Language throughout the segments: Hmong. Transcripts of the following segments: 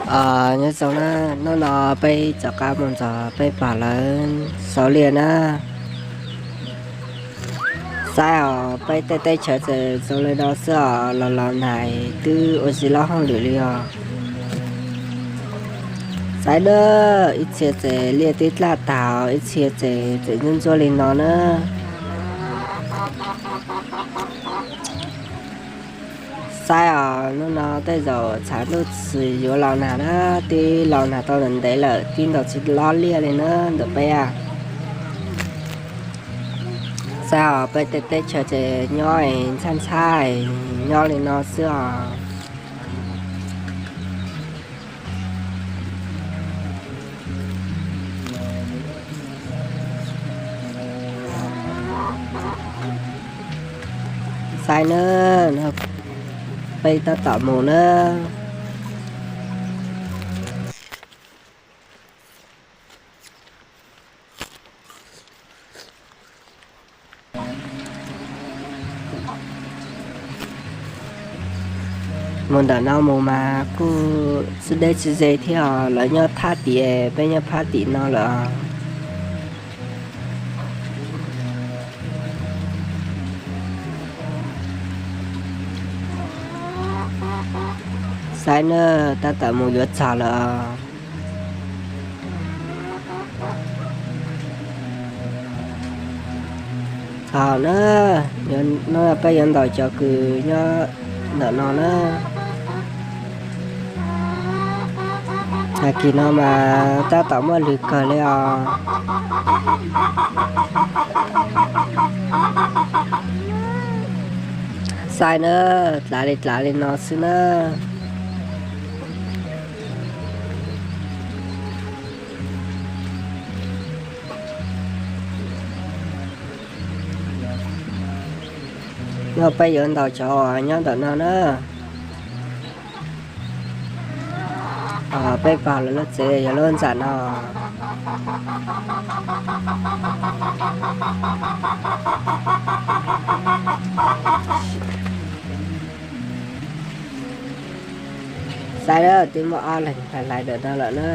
Os, nyob zoo na, hnub no peb rov qab mus nrog peb pog lawv sau liaj na. Saib os, peb tej teb chaws txawm zoo li no xwb os, los los nag twb ua tsis laub hauj lwm li os. Saib na, ib txhia ces liaj twb dlaj tag, ib txhia ces tseem ntsuab ntsuab li no na. Saib os, hnub no tej zaum tshav ntuj tsis yuav los nag na, twb los nag tau ntev ntev lawm, twb ntaus tsis lob liaj li na ntawm peb a. Saib os, peb tej teb chaws ces nyob ntshab ntshab, nyob li no xwb os. Saib na, peb tab tom mus na. Mus ntawm no mus mas kuj tsis deb tsis ze thiab os, lawv nyob thaj tim, peb nyob phab tim no lawm os. Saib na, tab tom mus yuav txog lawm os. Txog na, no peb yuav ntaus cov kws nyob ntawm no na. Tag kis no mas tab tom muaj lwg kawg li os. Saib na, dlav li dlav li no xwb na. No peb yuav ntaus cov nyob ntawm no na. Peb pog lawv lub tsev yog lub ntxam no. Saib, twb muaj ob leeg hlais hlais ntawm no lawm na.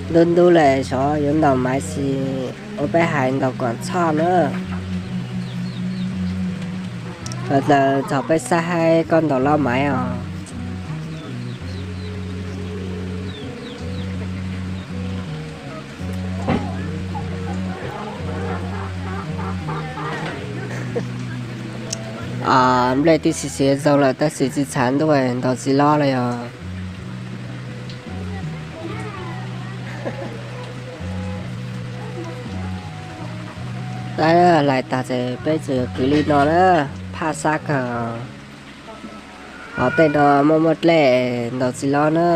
Ntub ntub lawm, xyov yuav ntaus maiv tsis ua peb hais ntaus kom txhoj na. Thaum txog peb saib haib koj ntaus lob maiv os. Nplej twb siav siav zoo lawm tab sis tsis tshav ntuj ntaus tsis lob li os. Hlais tag ces peb tsuas kwv li no na, phaj sab kawg. Ho tej no muaj muaj dlej ntaus tsis lob na.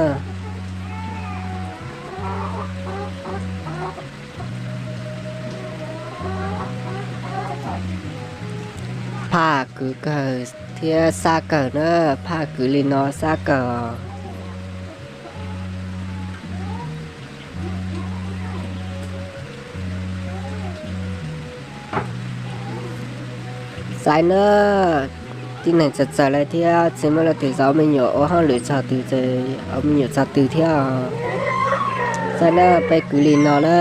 Phaj kwv kawg thiab sab kawg na, phaj kwv li no sab kawg. Xaiv na, tib neeg txawv txawv li thiab tsis muaj leej twg zov me nyuam ua hauj lwm txog twg, ua me nyuam txog twg thiab. Xaiv na, peb kwv li no na.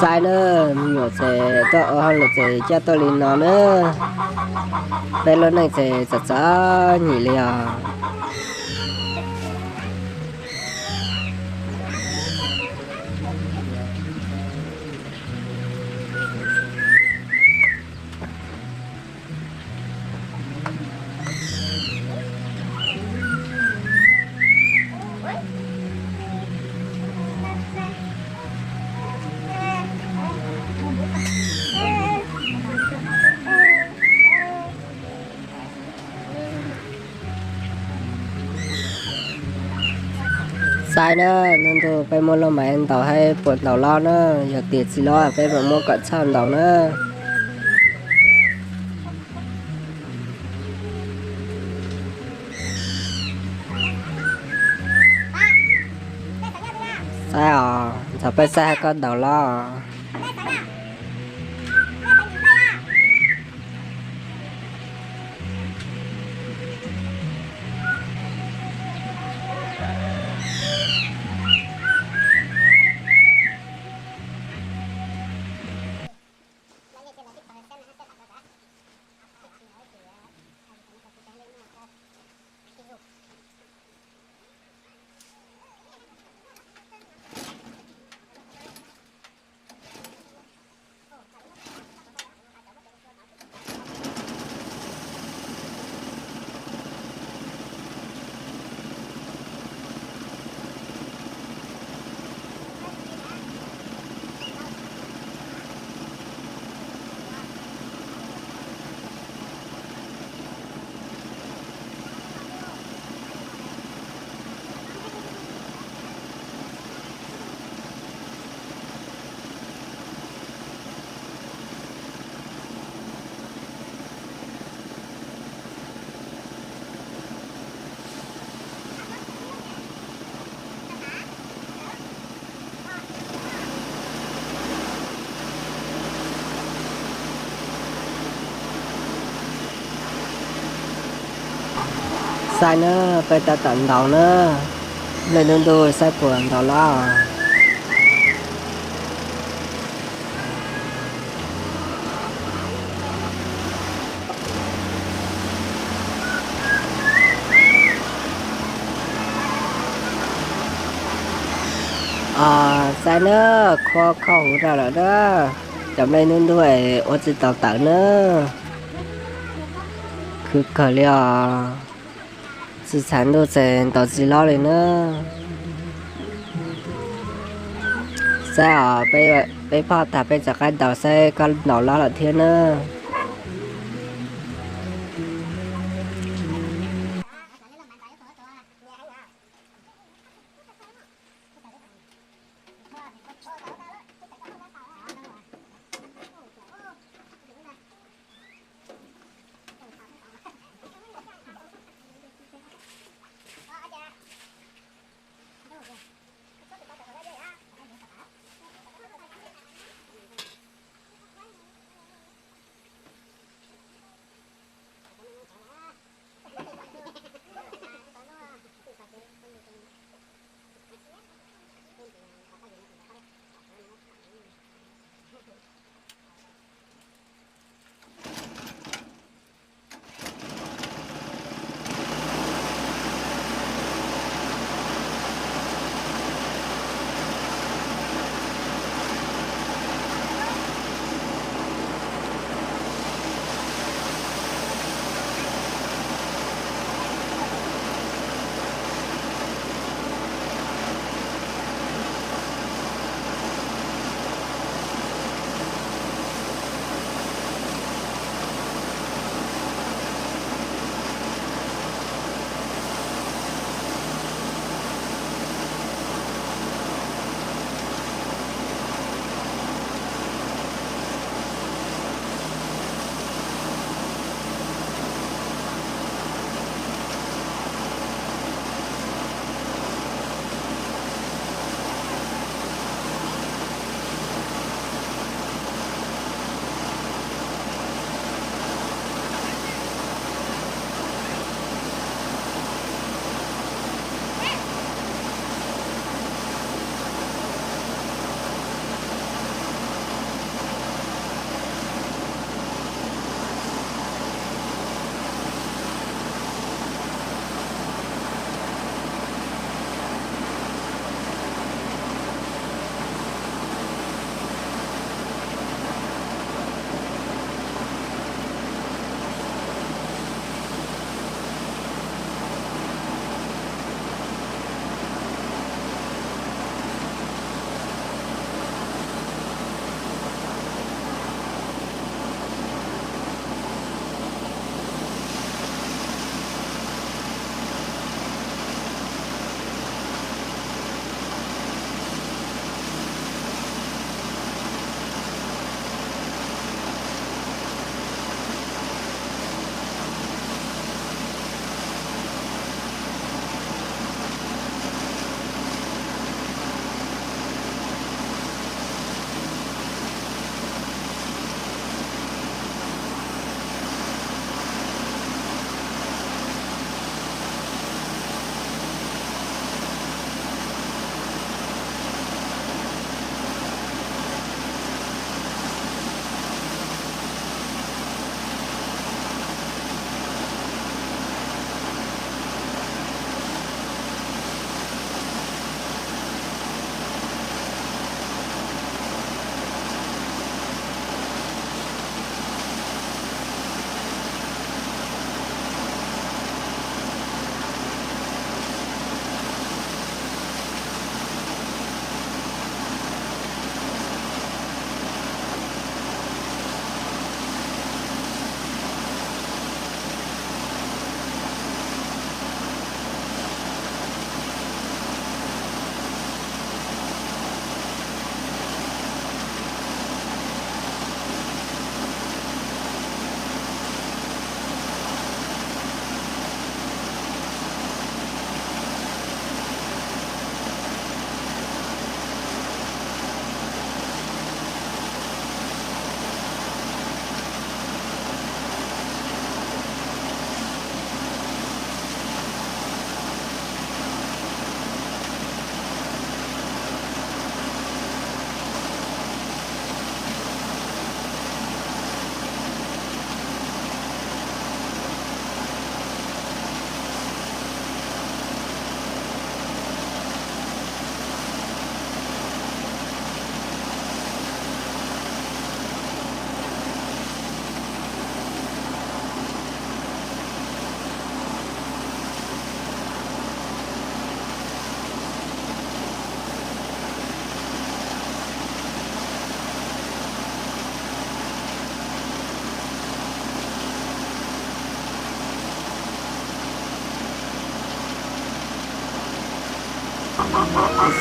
Xaiv na, me nyuam ces tuaj ua hauj lwm ces coj tuaj li no na. Peb lub neej ces txom txom nyem li os. Xaiv na, hnub ntuj peb muab lub maiv ntaus saib puas ntaus lob na, yog tias tsis lob peb mam muab kom txhoj ntaus na. Saib os, ntxhov peb saib hab koj daus los. Saib na, peb tab tom ntaus na, nplej ntub ntub saib puas ntaus los. Saib na, khuab khob huv rau lawm na, cov nplej ntub ntub es ua tsis tau tawm na, khwv kawg li os. Tsis txhais ntuj ces ntaus tsis lob li na. Saib os, peb phoj tag peb rov qab ntaus saib koj ntaus lob lawm thiab na.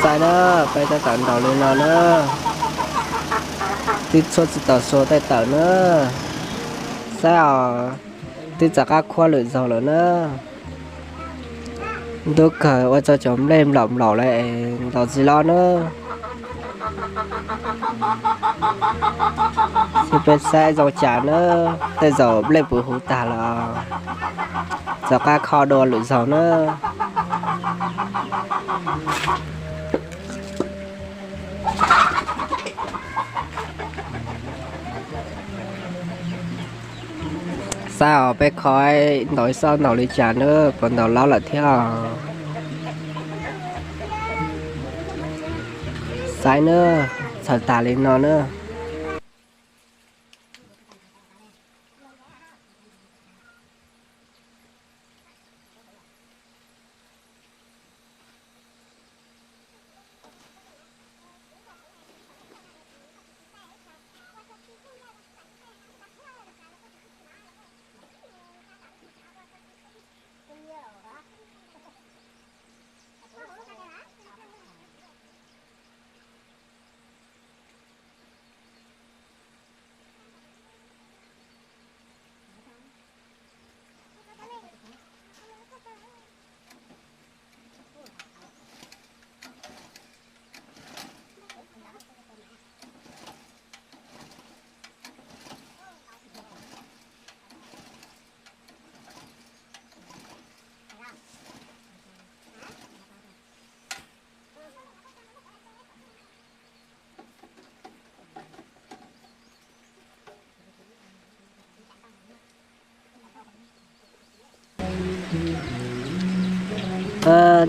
Xaib na, peb tab tom ntaus li no na. Twb tshuab tsis tau sua tej tawm na. Xaib os, twb rov qab khuab lwm zaug lawm na. Ntub kawg ua rau cov nplej nplaum nplaum lawm es ntaus tsis los na. Seb peb saib zoo cas na, tej zaum nplej puv huv tag los rov qab kho dua lwm zaug na. Xaib os, peb kho ntaus ib xob ntaus li cas na, puas ntaus los lawm thiab. Xaib na, txhaws tas li no na.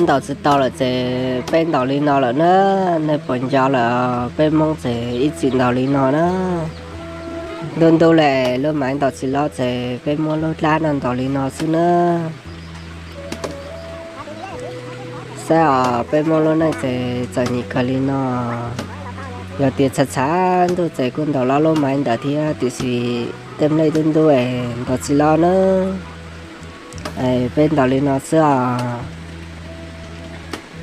Ntaus tsis tau lawm ces peb ntaus li no lawm na. Nej puas nco lawm, peb Hmoob ces ib txwm ntaus li no na. Ntuj ntuj lawm lub maiv ntaus tsis los ces peb muab lub dlab no ntaus li no xwb na. Saib os, peb Hmoob lub neej ces txom nyem kawg li no. Yog tias tshav tshav ntuj ces kuj ntaus los lub maiv ntawd thiab, tiam sis tej nplej ntub ntub es ntaus tsis los na. Peb ntaus li no xwb os.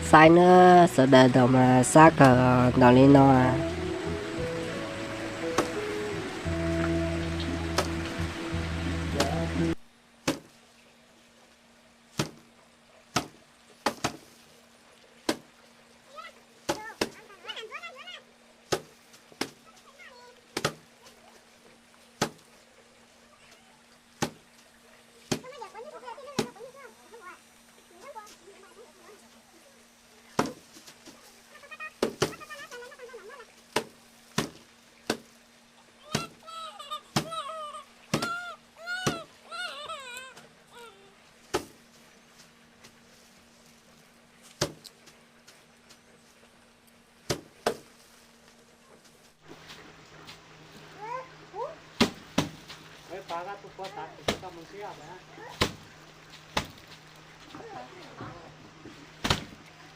Saib na, sawv daws ntaus mas sab kawg ntaus li no.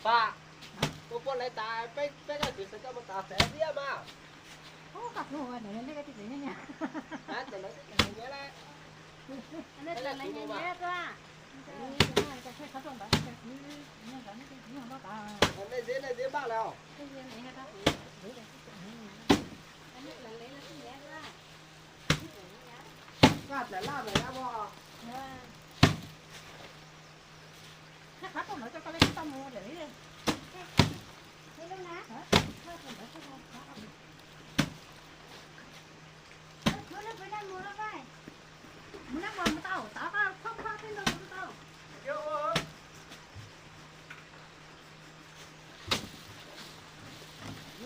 Pab, tus puav leej tas peb, peb koj kwv xav coj mus tas xav liab mas. Nej zib, nej zib npaj lawm. Laj txawm laj mas dab vog.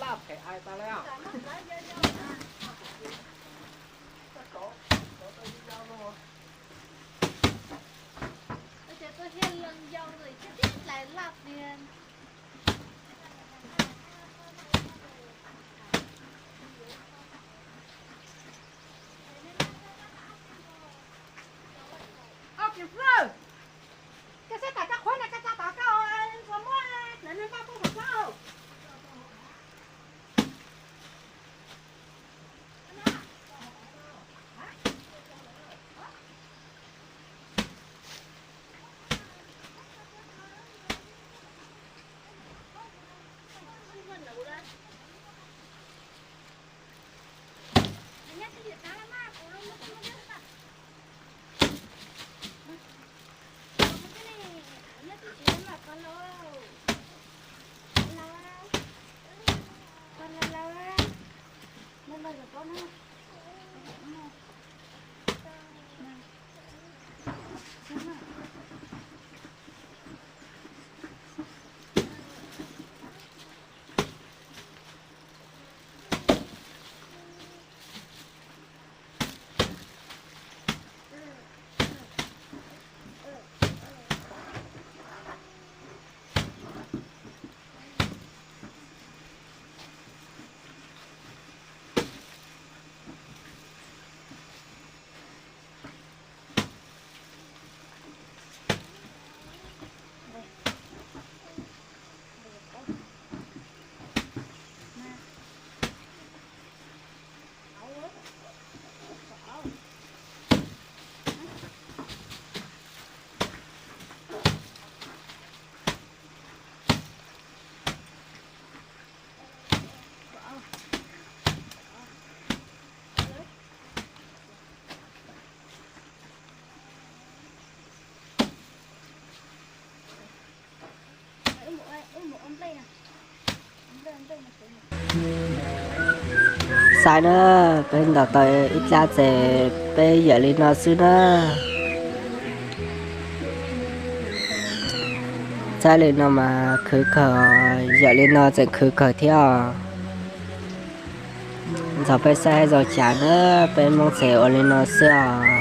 Laj phem ai tas lawm. Koj saib tas koj qhuav na, koj tsa tod koj muab lawv npaj poj tom plaub. Xaiv na, peb ntaus tau ib dlaab ces peb yawm li no xwb na. Saib li no mas khwv kawg, yawm li no tseem khwv kawg thiab os. Ntxov peb saib zoo cas na, peb Moob tseem ua li no xwb os.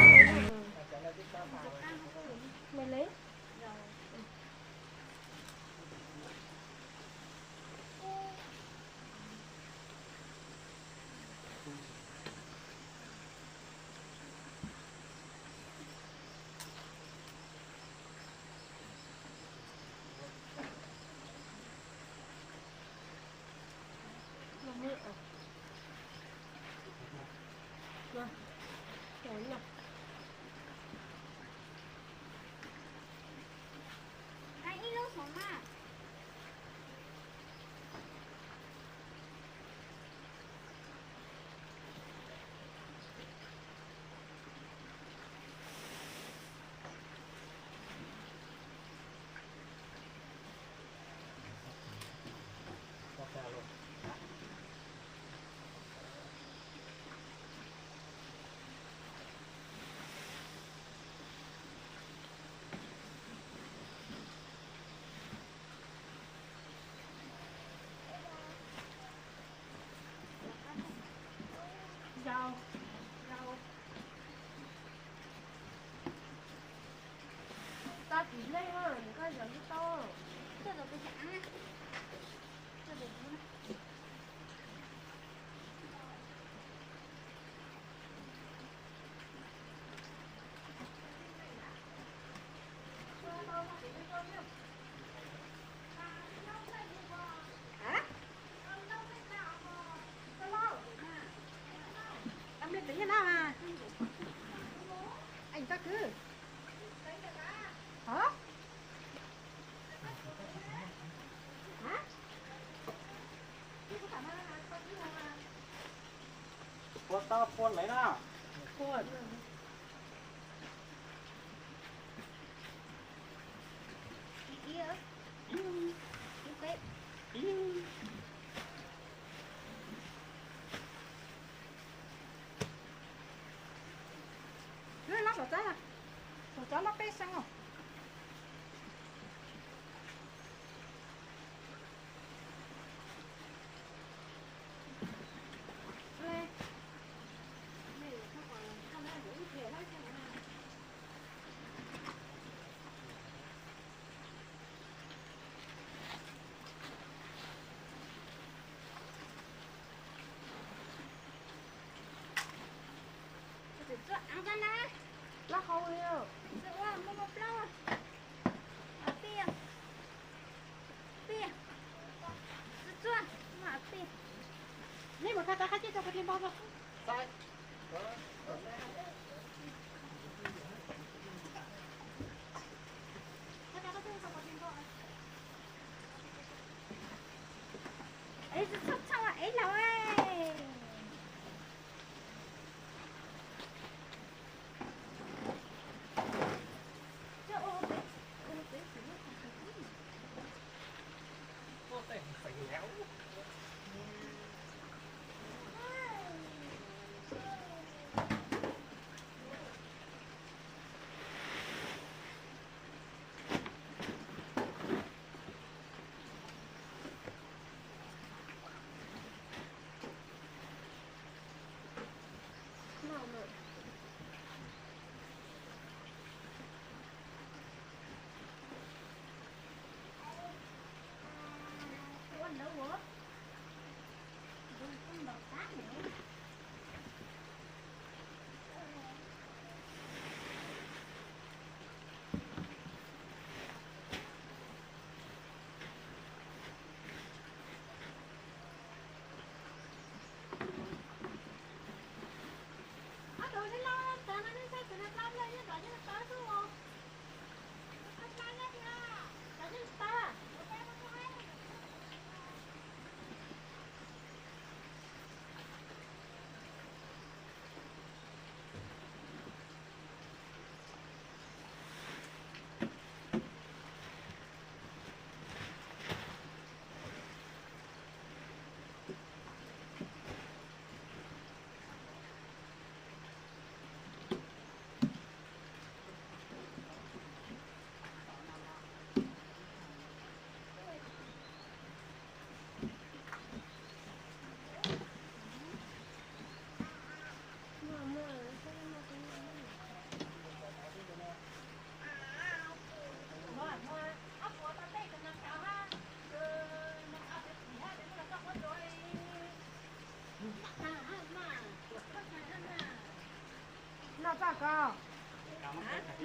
Noj txaj ko,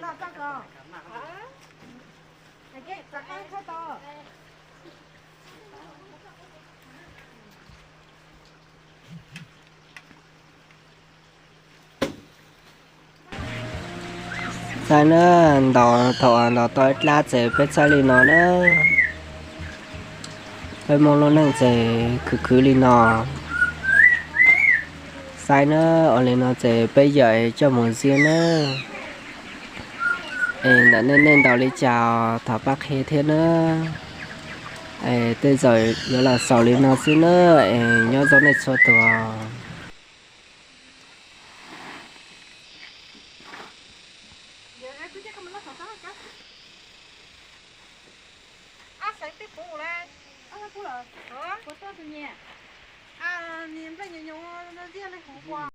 noj txaj ko. Txav qab txhob tau. Xaib na, ntaus thaum ntaus tau ib dlab ces peb txaij li no na. Peb Hmoob lub neej ces khwv khwv li no. Xaib na, ua li no ces peb yawm coj mus ntxiab na. Es ntawm nej nej ntaus li cas thov pab qhia thiab na. Es tej zaum yuav los xaus li no xwb na, es nyob zoo nej txhua tus.